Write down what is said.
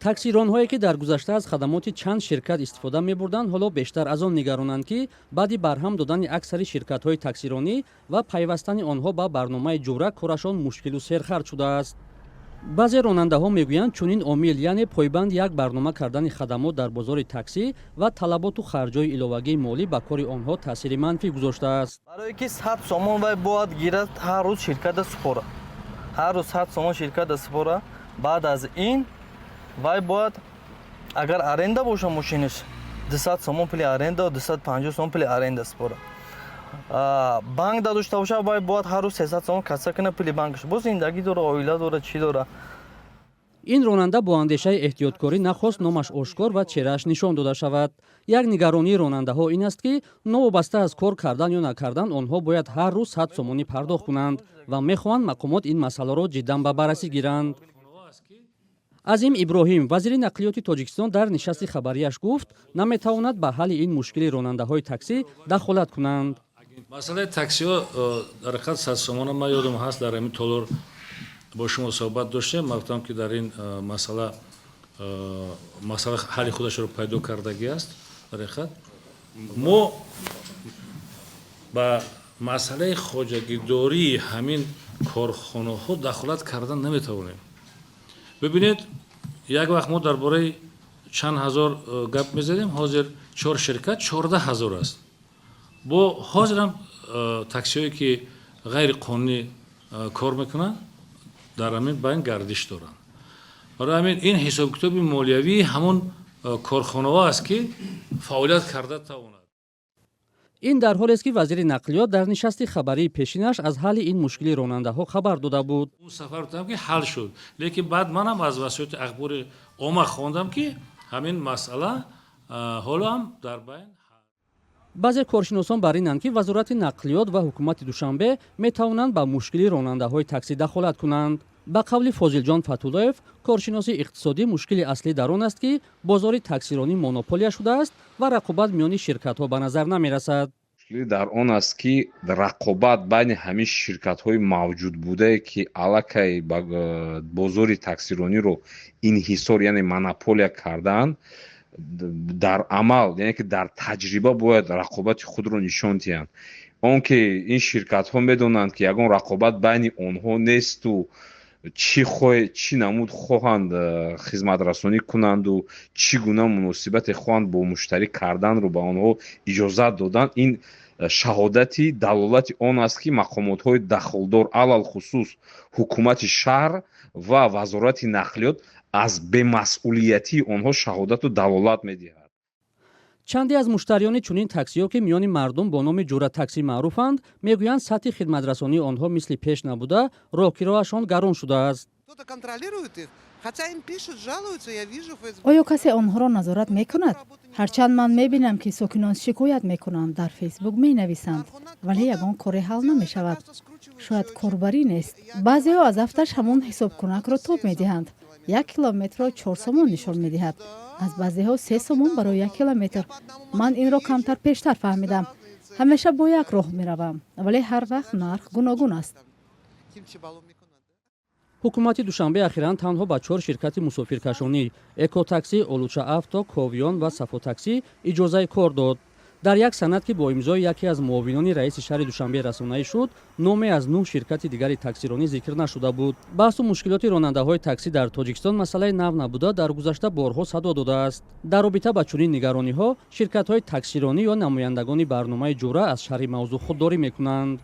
Таксиронҳое, ки дар гузашта аз хадамоти чанд ширкат истифода мебурданд, ҳоло бештар аз он нигаронанд, ки баъди барҳам додани аксари ширкатҳои таксиронӣ ва пайвастани онҳо ба барномаи «Ҷура» корашон мушкилу серхарҷ шудааст. Баъзе ронандаҳо мегӯянд, чунин омил, яъне пойбанди як барнома кардани хадамот дар бозори таксӣ ва талаботу харҷҳои иловагии молӣ ба кори онҳо таъсири манфӣ гузоштааст. Барое ки 100 сомон вай бояд гирад, ҳар рӯз ширката супора, ҳар рӯз 100 сомон ширката супора. Баъд аз ин вай бояд, агар аренда боша мошинаш, 200 сомон пули аренда, 250 сомон пули аренда супора. Банк да дошта боша, вай бояд ҳар рӯз 300 сомон каса кина пули банкаш. Боз зиндагӣ дора, оила дора, чӣ дора. Ин ронанда бо андешаи эҳтиёткорӣ нахост номаш ошкор ва чеҳрааш нишон дода шавад. Як нигаронии ронандаҳо ин аст, ки новобаста аз кор кардан ё накардан, онҳо бояд ҳар рӯз 100 сомонӣ пардохт кунанд ва мехоҳанд мақомот ин масъаларо ҷиддан ба баррасӣ гиранд. Азим Иброҳим, вазири нақлиёти Тоҷикистон, дар нишасти хабарияш гуфт, наметавонад ба ҳалли ин мушкили ронандаҳои таксӣ дахолат кунанд. Масъалаи таксиҳо дар ҳақиқат 100 сомона, ман ёдам ҳаст, дар ҳамин толор бо шумо суҳбат доштем. Ман гуфтам, ки дар ин масъала ҳалли худашро пайдо кардагӣ аст. Дар ҳақиқат мо ба масъалаи хоҷагидории ҳамин корхонаҳо дахолат кардан наметавонем. Бибинед, як вақт мо дар бораи чанд ҳазор гап мезадем, ҳозир чор ширкат 14 000 аст. Бо ҳозирам таксиҳое, ки ғайриқонунӣ кор мекунанд, дар ҳамин байн гардиш доранд. Барои ҳамин ин ҳисобкитоби молиявии ҳамон корхонаҳо аст, ки фаъолият карда тавонад. Ин дар ҳолест, ки вазири нақлиёт дар нишасти хабарии пешинаш аз ҳалли ин мушкили ронандаҳо хабар дода буд. Он сафар гуфтам, ки ҳал шуд, лекин баъд манам аз васоити ахбори омма хондам, ки ҳамин масъала ҳоло ҳам дар байн. Баъзе коршиносон бар инанд, ки Вазорати нақлиёт ва ҳукумати Душанбе метавонанд ба мушкили ронандаҳои таксӣ дахолат кунанд. Ба қавли Фозилҷон Фатуллоев, коршиноси иқтисодӣ, мушкили аслӣ дар он аст, ки бозори таксиронӣ монополия шудааст ва рақобат миёни ширкатҳо ба назар намерасад. Мушкилӣ дар он аст, ки рақобат байни ҳамин ширкатҳои мавҷудбудае, ки аллакай ба бозори таксирониро инҳисор, яъне монополия кардаанд, дар амал, яъне ки дар таҷриба бояд рақобати худро нишон диҳанд. Он ки ин ширкатҳо медонанд, ки ягон рақобат байни онҳо несту чӣ хоҳ, чӣ намуд хоҳанд хизматрасонӣ кунанду чӣ гуна муносибате хоҳанд бо муштарӣ карданро ба онҳо иҷозат доданд, ин шаҳодати далолати он аст, ки мақомотҳои дахлдор, алалхусус ҳукумати шаҳр ва Вазорати нақлиёт, аз бемасъулиятии онҳо шаҳодату далолат медиҳад. Чанде аз муштариёни чунин таксиҳо, ки миёни мардум бо номи «Ҷура таксӣ» маъруфанд, мегӯянд, сатҳи хидматрасонии онҳо мисли пеш набуда, роҳкироашон гарон шудааст. Оё касе онҳоро назорат мекунад? Ҳарчанд ман мебинам, ки сокинон шикоят мекунанд, дар Фейсбук менависанд, вале ягон коре ҳал намешавад. Шояд корбарӣ нест. Баъзеҳо аз афташ ҳамон ҳисобкунакро тоб медиҳанд, 1 километрро 4 сомон нишон медиҳад, аз баъзеҳо 3 сомон барои 1 километр. Ман инро камтар пештар фаҳмидам. Ҳамеша бо як роҳ меравам, вале ҳар вақт нарх гуногун аст. Ҳукумати Душанбе ахиран танҳо ба чор ширкати мусофиркашонӣ: «Экотаксӣ», «Олуча Авто», «Ковиён» ва «Сафотаксӣ» иҷозаи кор дод. Дар як санад, ки бо имзои яке аз муовинони раиси шаҳри Душанбе расонаӣ шуд, номе аз нӯҳ ширкати дигари таксиронӣ зикр нашуда буд. Баҳсу мушкилоти ронандаҳои таксӣ дар Тоҷикистон масъалаи нав набуда, дар гузашта борҳо садо додааст. Дар робита ба чунин нигарониҳо ширкатҳои таксиронӣ ё намояндагони барномаи «Ҷура» аз шарҳи мавзӯъ худдорӣ мекунанд.